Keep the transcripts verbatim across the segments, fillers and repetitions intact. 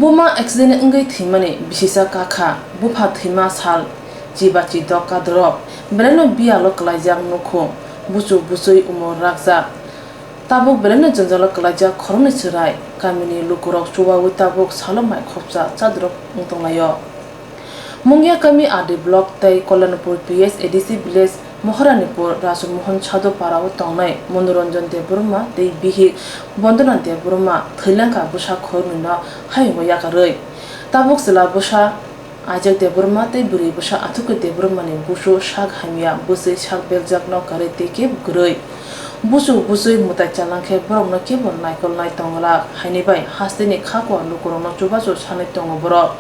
Buma accident wngwi thwimani bisisa kakha, bupha thwima sal chiba chidok kadorok, belaino biyalo kwlaijak nukhung, buchu buchwi umor rakjak. Tabuk belaino jwnjalo kwlaijak khoroknwi chwrai, kamini lukurok chubawi tabuk salo mai khopsa chadorok wng tonglaio. Mungia kami R D block tei Kolyanpur P S A D C village Moharanipur Rajmohan Sadhu para o tongnai Monoranjan Debbarma tei bihik Bondona Debbarma thwilangkha bwsa khoroknwino hayungo yakarwi. Tabuk chwla bwsa Ajak Debbarma tei bwrwi bwsa Athukwi Debbarmani busu sak hamya bwswi sak beljak no kwrwi tei kebo kwrwi. Busu bwswi mwtai chalangkhe borokno kebo naikolnai tongwlak haini bai hasteni khakwa lukurokno chubachu sanwi tongo borok.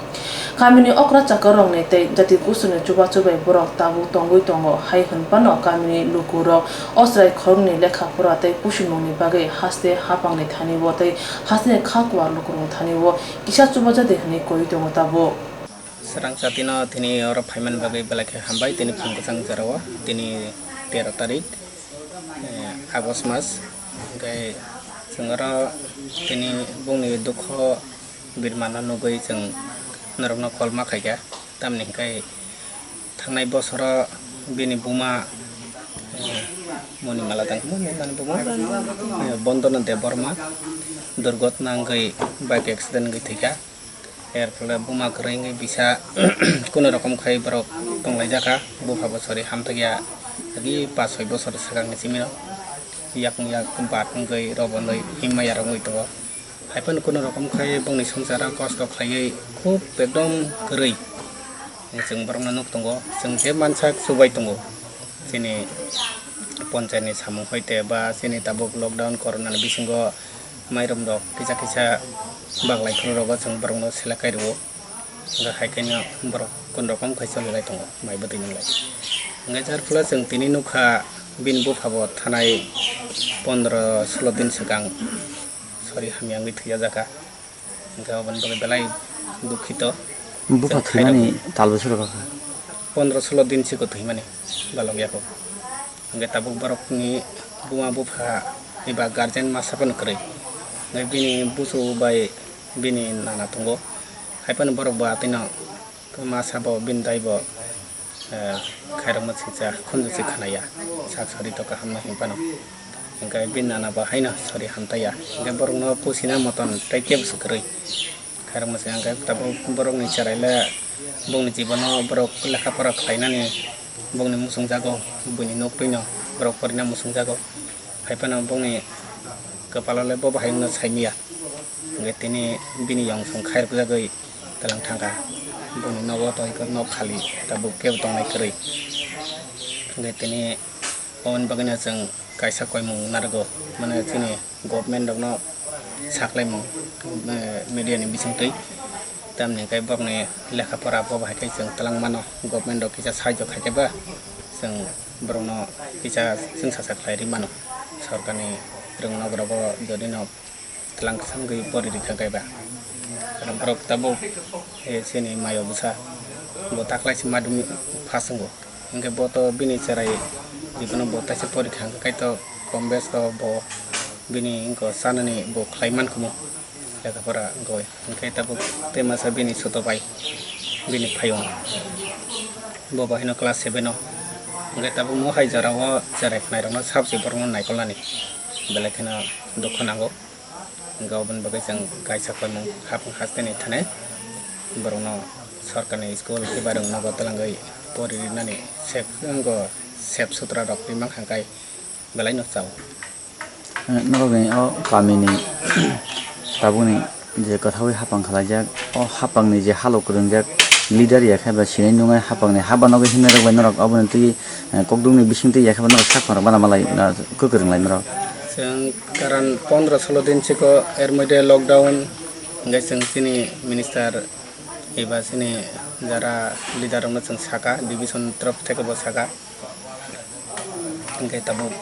Kamini okra chakarokni tei jati kusuni chubachu bai borok tabuk tongwi tongo hai hwnphano kamini lukurok o chwrai khoroknwi lekha pora tei pusimungni bagwi haste haphangni thani-o tei hasteni khakwa lukurokni thani-o kisa chubajadi hwnwi koiwi tongo tabuk. Swrang chatino tini oro phaimani bagwi belai khe hambai, tini phung kwchang jorao, tini tero tarik, eh, August mas. Hwnkhe chwng oro tini bongni dukho birmano nugwi chwng norokno kolma khaikha, tamni hwnkhe thangnai bosoro bini buma, eh, Monimala tang, Monimala buma, eh, Bondona Debbarma durgotna wngwi bike accident wngwi thwikha. Er phole buma kwrwi wngwi bisa kuno rokom khai borok tonglaijak kha, bupha bo sori hamjakya agi pas soi bosor swkangni simi rok yakung yak bat wngwi robonwi himma yarok wngwi tongo. Haiphano kuno rokom khai bongni swngcharo kosto khlaiwi khub ekdom kwrwi chwng borokno nuk tongo, chwng je mansak chubai tongo. Chini ponchayatni samung hoite ba chini tabuk lockdown corona ni bisingo mairum rok kisa kisa baglai phuru rogo chwng borokno selek kai rwo. Hwnkhe hai khe no borok kun rokom khai choli lai tongo mai bwtwi nung lai. Hwnkhe jar phula chwng tini nukha bini bupha bo thanai pondro solo din swkang sori hamya wngwi thwiya jakha. Hwnkhe aboni bagwi belai dukhito. Bupha chwng thwimani khairok tal bwswk rwkha? Pondro solo din siko thwimani balok yako. Hwnkhe tabuk borokni buma bupha eba guardian masa phano kwrwi. Hwnkhe bini busu bai bini nana tongo. Haiphano borok bo atwino masa bo bini dai bo, eh, khairokma singcha khunju se khanaya. Sak sari to kaham no hinphano. Hwnkhe bini nana bo haino sori hamtaya. Hwnkhe borokno pusina moton tei kebo se kwrwi. Khairokma se hwnkhe tabuk borokni cherai le bongni jibono borok lekha pora khlainani bongni muchungjago, buini nok twino borok porina muchungjago. Haiphano bongni kwpalo le bo bahai wngno saimanya. Hwnkhe tini bini yong song khairokjagwi twlang thangkha. Bongni nogo to hwnkhe nok khali tabuk kebo tongnai kwrwi. Hwnkhe tini aboni bagwino chwng kaisa koimung narwgo, mane chini government rokno saklaimung, eh, media ni bisingtwi. Tamni hwnkhe borokni lekha pora bo bahai khe chwng twlang mano, government rok kisa sahajyo khai khe ba chwng borokno kisa chwngsacha khlai rwi mano. Sorkarni rwng nogrogo jodi no twlang kwchangwi pori rikha kaiba. Karon borok tabuk, eh, chini mayo bwsa bo taklaisi madhyamik pass wngo. Hwnkhe bo to bini cherai jibono bo taisa porikha hwnkhe kaitor kom bes to bo bini wngkha chanani bo khlai mankhumu lekha pora wngwi. Hwnkhe tabuk tei masa bini suto bai bini phayung bo bahino class seven o. Hwnkhe tabuk mo hai jorao cherai khwnairokno sabse borokno naikolnani belai kheno dukho nango. Hwnkhe oboni bagwi chwng kaisa koimung hapung hasteni thani borokno sorkarni school kibai rok nogo twlangwi pori rinani sep wngkha, sep sutra rok ri mankha hwnkhe belaino chao. Eh, norokni o kamini tabukni je kwthaui hapang khalaijak, o hapangni je halo kwrwngjak leader ya khe ba sinai nungnai hapangni haba nogwi himnai rok bai norok obono twi, eh, kokdwngni bisingtwi ya khe ba norok sakhorok bana malai, na kwkwrwng lai norok. Chwng karon pondro solo din siko er moddhe lockdown hwnkhe chwng chini minister eba chini jara leader rokno chwng saka, division torof theke bo saka. Hwnkhe tabuk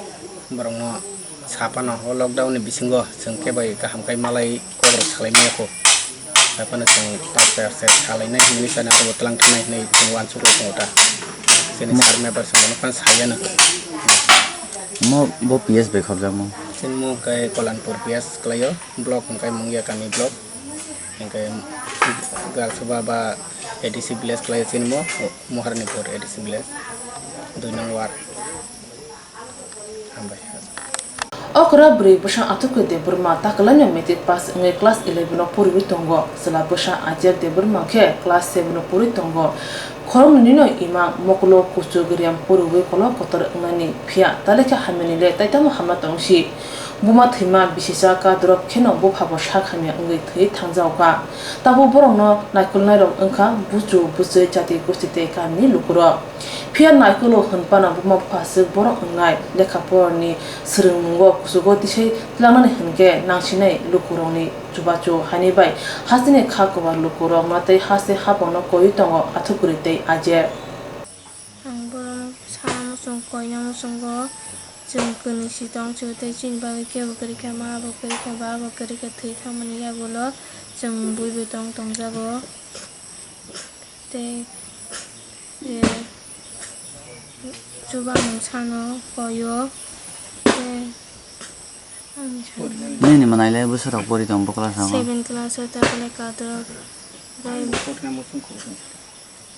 borokno saphano o lockdown ni bisingo chwng khe bai kaham khai malai kokrok salai maya kho. Saphano chwng tak tak se salainai hinwi sani abo twlang thanai hinwi chwng uansuk tongo ta. Chini sir member chwng bono phano sayano. Mo bo P S bai khobjakmo? Chini mo khe Kolanpur P S kwlaio, block hwnkhe Mungia kami block. Hingke Garsaba ba A D C village khlai sinimo Moharnipur A D C village dui nong ward. Hambai. Okra bwrwi bwsa Athukri Debbarma takwlaino matric pass wngwi class eleven o poriwi tongo. Chwla bwsa Ajak Debbarma khe class seven o poriwi tongo. Khoroknwino ima mokolo kuchuk riyam poriwi kolok kotor wngnani, phiya talekhe hamyani le taitamo hamna tongsi. Buma thwima bisisa kadrop kheno buphabo sak hamya wngwi thwi thangjaokha. Tabuk borokno naikolnairok wngkha buchu, bwchwi, jati, gosti tei kamini lukurok. Phiya naikolo hwnphano buma buphaswk borok wngnai, lekha porani swrwngmungo kuchugo tisai tlangnani hwnkhe nangsinai lukurokni chubachu haini bai hasteni kha kwbar lukurokno tei haste haphangno koiwi tongo Athukri tei Ajak. Ang borok sana muchung koina muchungo chwng kwnwi si tong chu tei chini bagwi kebo kwrwi kha, ma bo kwrwi kha, ba bo kwrwi kha, thwi thangmani yagulo chwng buibo tong tongjago. Tei je chubamung sano koyo tei ang sano Nini mwnai le bwswk rok pori tong bo class o? Seven class o ta kale kadrok.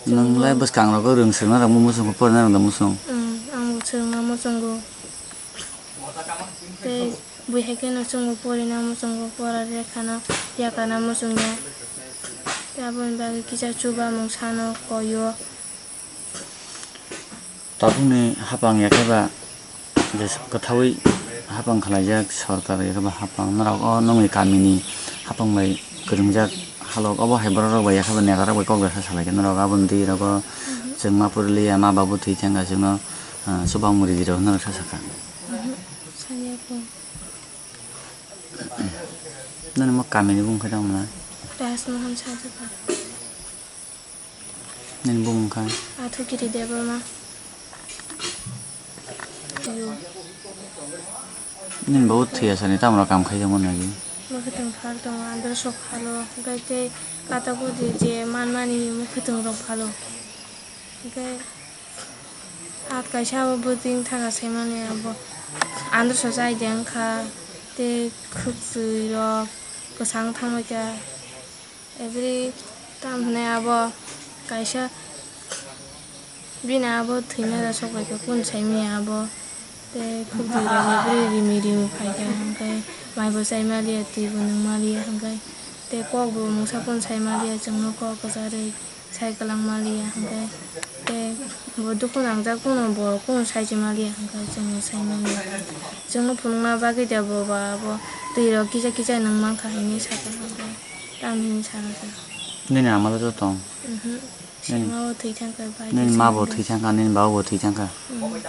Nwng lai bwskang rogo rwng swrwngna rok muchungo porina rok da muchung. Ang bo swrwngna muchungo. Tei bui hai kheno chwngbo porina muchungo, pora lekhano yakana muchungya. Tei aboni bagwi kisa chubamung sano koyo. Tabukni hapang yakheba je kwthawi hapang khwlaijak sorkar yakheba hapang norok o nongni kamini hapang bai kwrwngjak halok obo hai borok rok bai yakheba neta rok bai kok bai kha salai khe norok aboni twi rogo chwng ma puri liya ma babu thwi thangkha chwngno. Ah, chubamung ridi rok hinwi sa sakha. Oho, sanya kho. Nini mo kamini bumung khai tamo na? Rajmohan Sajapal. Nini bumung khai? Athukiri Debbarma. Yo. Nini bo thwiya sani tamo kam khai tamo nagi? Mwkhwtwng phal tongo, andro sok phalo, hwnkhe tei kata kudi je manmani mwkhwtwng rok phalo. Hwnkhe. At kaisa abo bwtwing thaka saimani abo androso chai de wngkha, tei khwtwi rok kwchang thangbai kha, every tam hinai abo kaisa bini abo thwina da sok bai kha kunu saimani abo, tei khwtwi rok every rimi rimi phai kha, hwnkhe mai bo chai maliya, twi bo nung maliya, hwnkhe tei kok bo mungsa kunu sai maliya, chwngno kok kwcharwi. Sai kwlangma liya hwnkhe tei bo dukhu nangjak phano bo kunu saichima liya hwnkhe chwngno saimani. Chwngno phunukna bagwi da bo ba abo twi rok kisa kisa nung mankha hinwi sakha hwnkhe tamni hinwi sakha. Nini ama le tong? Mhm. Nini, sima bo thwi thangkha, bai nini ma bo thwi thangkha, nini baba bo thwi thangkha. Mhm.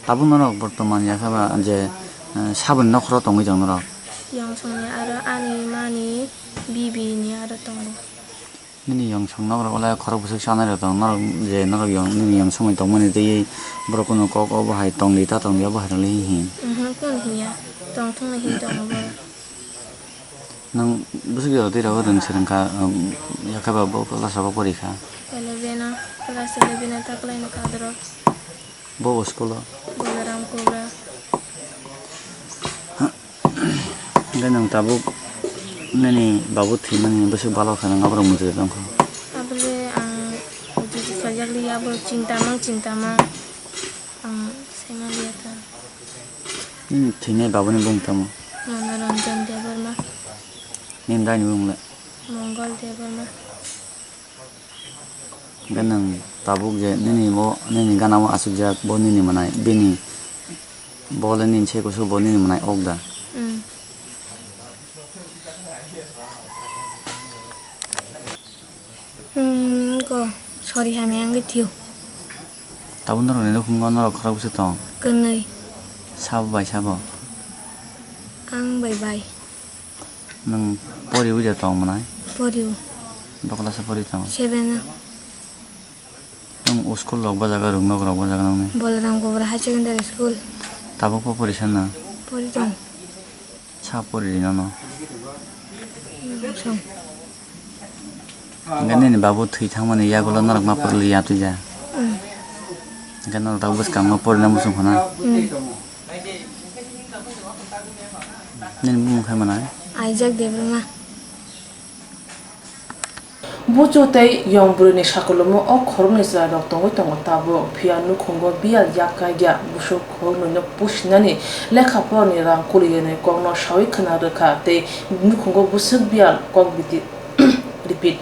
Tabuk norok bortoman yakha ba je, eh, saboni nokhoro tongwi tong norok? Yongsongni aro ani mani bibini aro tongo. Nini yongsong nok rok le khorok bwswk chanai rok tong, norok je norok yong, nini yongsong bai tongmani twi borok kunu kok obo hai tong di ta tong di obo hai rwlwi hi hi. Mhm, kunu hiya, tong thung ni hin tongo borok. Nwng bwswk jora twi rogo rwng swrwng kha, um, yakhe ba bo class rogo pori kha? Eleven o, class eleven o ta kwlai no kadro. Bo school o? Balaram Kubra. Hwnkhe nwng tabuk nini babu thwimani bwswk balo khe nwng aborok muchung tongkha? Abole ang muchung khaijak li abo chinta mang chinta mang ang saimaliya ta. Nini thwinai babuni bumung tamo? Manoranjan Debbarma. Nini daini bumung le? Mongol Debbarma. Hwnkhe nwng tabuk je nini bo, nini gana o achukjak, bo nini mwnai, bini bo le nini sai kusu, bo nini mwnai ok da? Mm. Mm, ko, sorry, hamya wngwi thio. Tabuk norokni nukhungo norok khorokbwswk tong? Kwnwi. Sabo bai sabo? Ang bai bai. Nwng poriwi de tong mwnai? Porio. Bo class o pori tongo? Seven o. Nwng o school rok bo jaga, rwngnok rok bo jaga nangni? Balaram Kubra Higher Secondary School. Tabuk bo pori sanna? Pori tong. Sa pori rino no? Nwng song. Hwnkhe nini babu thwi thangmani yagulo norok ma porli ya twi ja? Mm. Hwnkhe norok tabuk bwskango porina muchung khana? Mm. Nini bumung khai mwnai? Isaac Debbarma. Buchu tei yong bwrwini sakolomao o khoroknwi chwrairok tongwi tongo tabuk, phiya nukhungo biyal yak kagya, busuk khoroknwino pusinani lekha porani rang kuliyanai kokno sawi khwna rwkha tei nukhungo bwswk biyal kok biti. Repeat.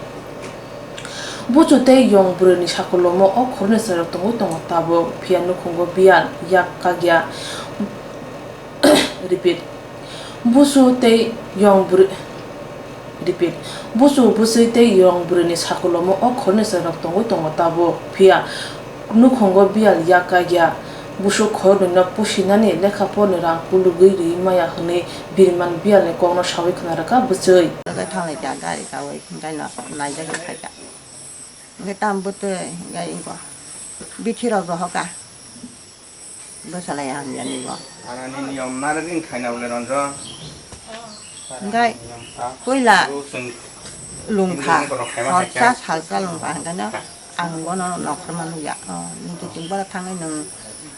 Buchu tei yong bwrwini sakolomao o khoroknwi chwrairok tongwi tongo tabuk, phiya nukhungo biyal yak kagya. Repeat. Busu tei yong bwrwi. Repeat. Busu bwswi tei yong bwrwini sakolomao o khoroknwi chwrairok tongwi tongo tabuk, phiya nukhungo biyal yak kagya. Busuk khoroknwino pusinani lekha porani rang kulugwi rwi maya hwnwi biriman biyalni kokno sawi khwna rwkha bwswi. Hwnkhe thanglai kha gari kaui, hwnkhe no naijagwi phaikha. Hwnkhe tamo bwtwi hwnkhe inko bithi rok rohorkha. Bwsalai hamyani bo. Anani niyom narwk wng khaina ule ronjo. Hwnkhe puila lungkha, horsa salsa lungkha hwnkhe no ang bono nongkhorma nukya. O, nini kiting boro thangwi nwng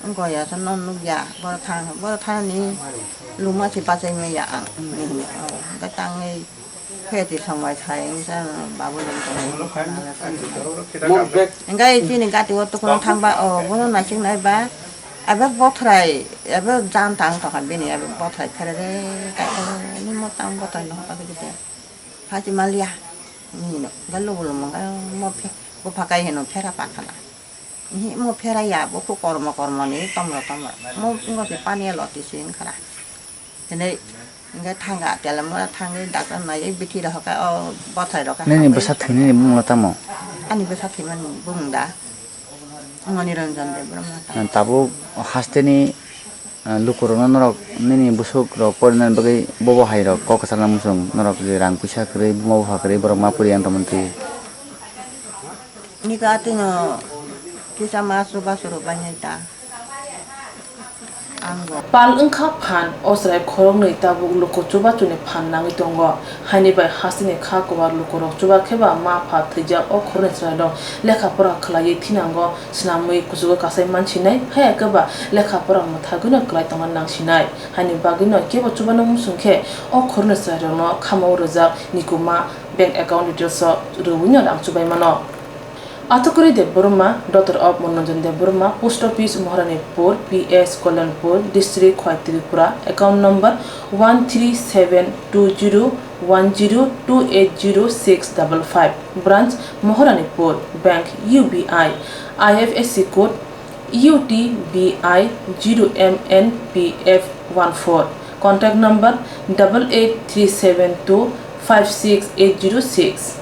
wngkha ya, no nukya, boro thang, boro thangni luma se bachai manya ang, hwnwi hwnwi. O, hwnkhe tangwi Khe twi songbai thai wngkha, babu lung tongwi. Hwnkhe chini gati o tukuna thangba, o, bono naising nai ba, abo bothrai, abo jan tang tongkha bini, abo bothrai pherere, kaisa ni mo tang bothrai no hota khe de. Phachi malia, ni no, ga lubu lumo ga mo phe, bo phakai heno phera pakhala. Ihi mo phera ya, bo khu kormo kormo ni tomro tomro. Mo ngo se pani lo ti sing khara. Hwnwi hwnkhe thangkha, telem thangwi doctor naiwi bithi rohorkha, o bothai rohorkha. Nini bwsa thwinani bumung tamo? Ani bwsa thwimani bumung da? Moniranjan Debbarma. Tabuk hasteni, ah, lukurokno norok nini bwswk rok porinani bagwi bobo hai rok kok kwchangna muchung norok je rang puisa kwrwi buma bupha kwrwi borok ma poriya wng tongmani twi. Niko atwino kisa ma chubachu rwbainai ta. Ang bo. Pal wngkha phan, o chwrai khoroknwi tabuk luku chubachuni phan nangwi tongo. Haini bai hasteni kha kwbar lukurok chuba khe ba ma pha thwijak o khoroknwi chwrairok lekha pora khwlaiwi thinango, swnamwi kuchugo kasai mansinai, haya khe ba lekha pora mwthagwino kwlai tongna nangsinai. Haini bagwino kebo chubano muchung khe o khoroknwi chwrairokno khamao rwjak nikuma bank account details o rwino rang chubaimano. Atukuri Debbarma, daughter of Manoranjan Debbarma, Post Office Maharanipur, P S Kalyanpur, District Khowai, Tripura, account number one three seven two zero one zero two eight zero six double five, branch Maharanipur, bank U B I, I F S C code U T B I zero M N P F one four, contact number double eight three seven two five six eight zero six.